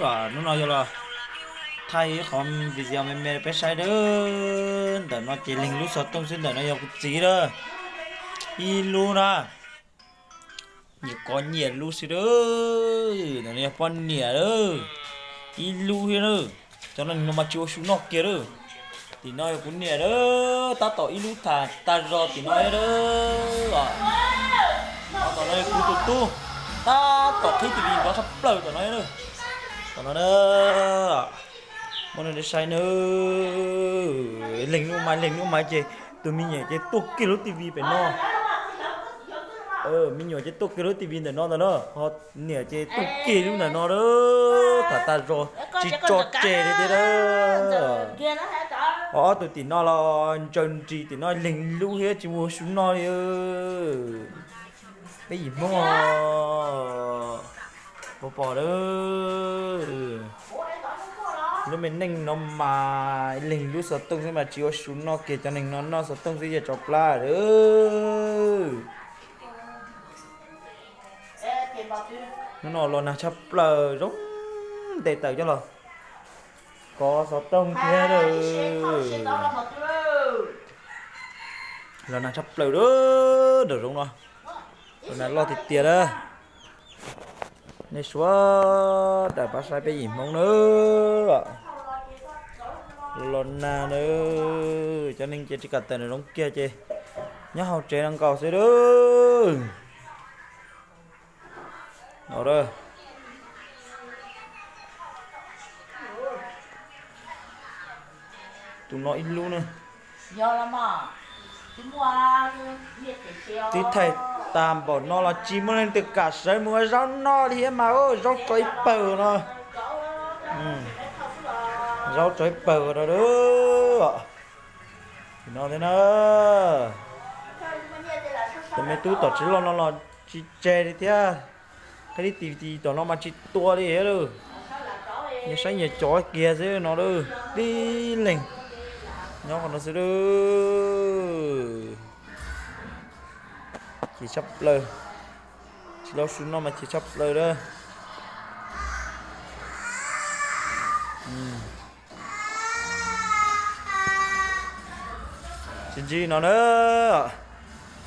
Hnub no yog los thaij ib qhov video me me rau peb saib dawb. Ntawm no ces leeg lub xov tooj xwb, ntawm no yog kuv txiv lawm. Ib lub na, nyiam kov nyiam lub xwb dawb. Ntawm no yog poj niam lawm, ib lub thiab lawm. Cov no mas tsis ua su noj kiag lawm. Tim no yog kuv niam lawm, tab tom ib lub tham tag zog tim no thiab lawm. Tom no yog kuv tus tub, tab tom qhib TV nrov tshaj plaws tom no thiab lawm. Tom no na, muab nej saib na, leeg lub mas leeg lub mas ces tus me nyuam ces tuaj kiag lub TV pem no. Me nyuam ces tuaj kiag lub TV ntawm no ntag na, ho niam ces tuaj kiag lub ntawm no lawm. Tham tag zog tsis tso tseg li thiab lawm. Ho ob tug tim no los ntsaws nris tim no leeg lub thiab tsis ua su noj li. Peb yim Hmoob pom pom lawm, lub me neej no mas leeg lub xov tooj xwb mas tsis ua su noj kiag, cov neeg no noj xov tooj xwb yeej tso plab lawm. Hnub no los nag tshaj plaws, zoo nte taws coj los kov xov tooj thiab lawm. Los nag tshaj plaws lawm nraum zoov no, los nag loj tiag tiag lawm. Nej sawv daws pab saib peb yim Hmoob nawb. Los nag nawb, cov neeg ces tsis kam tawm nraum zoov kiag ces nyob hauv tsev no nkaus xwb lawm. No, tus no ib lub na. Twb thaij tag npaum no los tsis muaj leej twg kam sawv mus ua zaub noj li thiab mas, zaub tsov ib pawg no. Zaub tsov ib pawg no. No thiab na, tus me tub tom tsev loj no los tsis tseg li thiab. Qhib li tis tis tom no mas tsis tua li lawm. Nyias saib nyias cov kiag xwb no lawm, tib leeg nyob qhov no xwb lawm. Chim tshaj plaws, tsis ua su noj mas chim tshaj plaws lawm. Tsis ntsib no na.